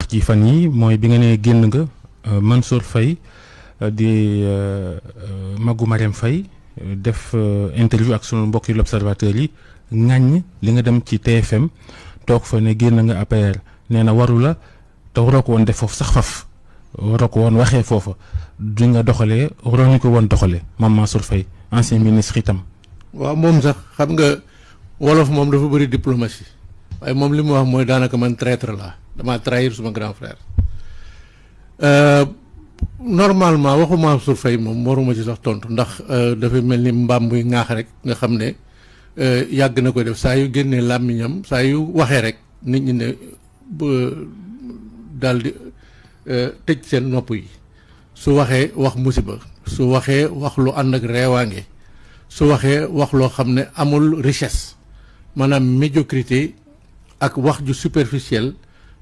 wax ci fan yi mooy bi nga ne génn nga Mansour Faye di Magu Marème Faye def interview ak sunu mbokk yi l'Observateur yi ŋàññ li nga dem ci TFM toog fa ne génn nga APR nee na waru la te waroo ko woon def foofu sax faf waroo ko woon waxee foofa du nga doxalee waroo ñu ko woon doxalee moom Mansour Faye ancien ministre itam. waaw moom sax xam nga wolof moom dafa bëri diplomatie waaye moom li mu wax mooy daanaka man traître laa damaa trahir suma grand frère. Normalement waxu Mansour Faye moom waruma ci sax tontu ndax dafa mel ni mbaam buy ŋaax rek nga xam ne yàgg na ko def saa yu génnee làmmiñam saa yu waxee rek nit ñi ne daal di tëj seen nopp yi su waxee wax musiba su waxee wax lu ànd ak reewaange su waxee wax loo xam ne amul richesse maanaam médiocrité ak wax ju superficielle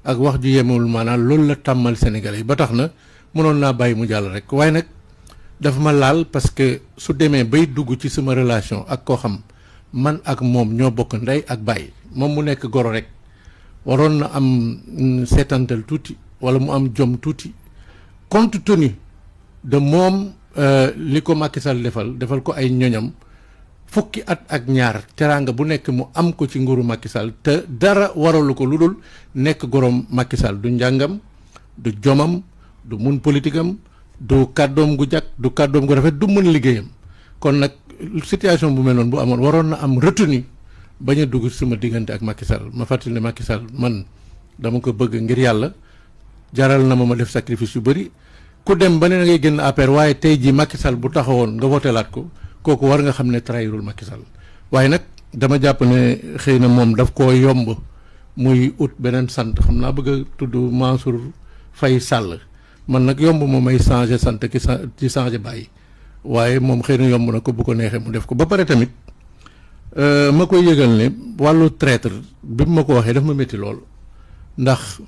ak wax ju yemul maanaam loolu la tàmmal Sénégalais yi ba tax na mënoon naa bàyyi mu jàll rek waaye nag dafa ma laal parce que su demee bay dugg ci sama relation ak koo xam man ak moom ñoo bokk ndey ak bàyyi moom mu nekk goro rek waroon na am seetantal tuuti wala mu am jom tuuti compte tenu de moom li ko Macky Sall defal ko ay ñoñam fukki at ak ñaar teraanga bu nekk mu am ko ci nguuru Macky Sall te dara waralu ko lu dul nekk gorom Macky Sall du njàngam du jomam du mun politique am du kàddoom gu jàkk du kàddoom gu rafet du mën liggéeyam kon nag situation bu mel noonu bu amoon waroon na am retenu bañ a dugg sama diggante ak Macky Sall ma fàttali ne Macky Sall man dama ko bëgg ngir yàlla jaral na ma def sacrifice yu bëri ku dem ba ne ngay génn APR waaye tey jii Macky Sall bu taxawoon nga voteelaat ko kooku war nga xam ne trahirul Macky Sall waaye nag dama jàpp ne xëy na moom daf koo yomb muy ut beneen sant xam naa bëgg a tudd Mansour Faye Sall man nag yomb moom may changer sant ci changer bàyyi waaye moom xëy na yomb na ko bu ko neexee mu def ko ba pare tamit ma koy yëgal ne wàllu traître bi ma ko waxee daf ma métti lool ndax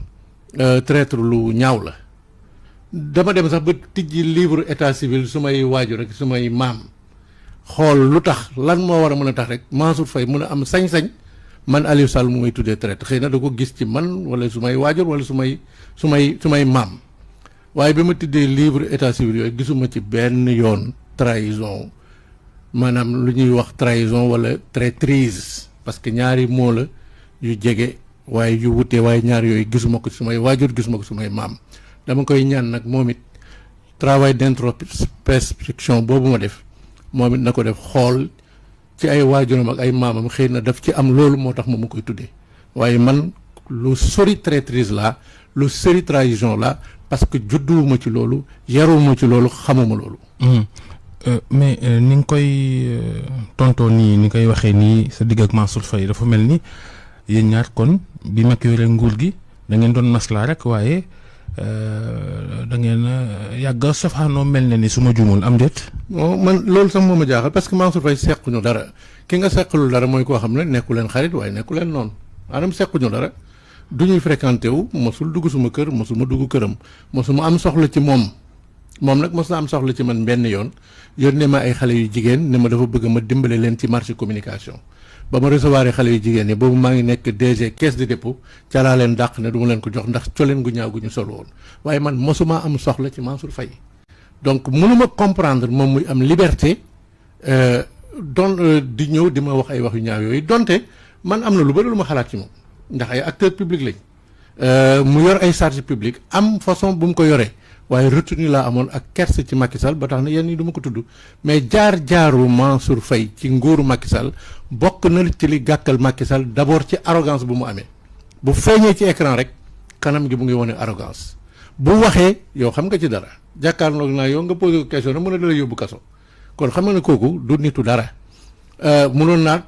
traître lu ñaaw la dama dem sax ba tijji livre état civil su may waajur rek su may maam xool lu tax lan moo war a mën a tax rek Mansour Faye mën a am sañ-sañ man Aliou Sall mu may tuddee traître xëy na da ko gis ci man wala su may waajur wala su may maam waaye bi ma tuddee livre état civil yooyu gisuma ci benn yoon trahison maanaam lu ñuy wax trahison wala traîtrise parce que ñaari moo la yu jege waaye yu wutee waaye ñaar yooyu gisuma ko ci sumay waajur gisuma ko sumay maam dama koy ñaan nag moom it travail d'introspection boobu ma def moom it na ko def xool ci ay waajuram ak ay maamam xëy na daf ci am loolu moo tax moom ma koy tuddee waaye man lu sori traîtrise la lu sori trahison la parce que judduwuma ci loolu yaruma ci loolu xamuma loolu. mais ni nga koy tontoo nii ni koy waxee nii sa digg ak Mansour Faye dafa mel ni yéen ñaar kon bi ma yore nguur gi da ngeen doon maslaa rek waaye da ngeen yàgg safaanoo mel na ni su ma juumul am déet. man loolu sax moo ma jaaxal parce que Mansour Faye sequñu dara ki nga seqalul dara mooy koo xam ne nekku leen xarit waaye nekku leen noonu maanaam sequñu dara du ñuy fréquenté wu mosul dugg suma kër mosuma dugg këram mosuma am soxla ci moom nag mos na am soxla ci man benn yoon yónnee ma ay xale yu jigéen ne ma dafa bëgg ma dimbale leen ci marché communication ba ma recevoir xale yu jigéen ñi boobu maa ngi nekk DG caisse de dépôt ca laa leen dàq ne du ma leen ko jox ndax coleen gu ñaaw gu ñu solo woon waaye man mosuma am soxla ci Mansour Faye donc mënuma comprendre moom muy am liberté di ñëw di ma wax ay wax yu ñaaw yooyu donte man am na lu bari lu ma xalaat ci moom ndax ay acteur public lañ mu yor ay charge publique am façon bu mu ko yoree waaye retenu laa amoon ak kerse ci Macky Sall ba tax na yenn yi du ma ko tudd mais jaar-jaaru Mansour Faye ci nguuru Macky Sall bokk na ci li gàkkal Macky Sall d'abord ci arrogance bu mu amee bu feeñee ci écran rek kanam gi mu ngi wone arrogance bu waxee yow xam nga ci dara jàkkaarloog naa yow nga posé ko question na mën a dala yóbbu kaso kon xam nga ne kooku du nitu dara mënoon naa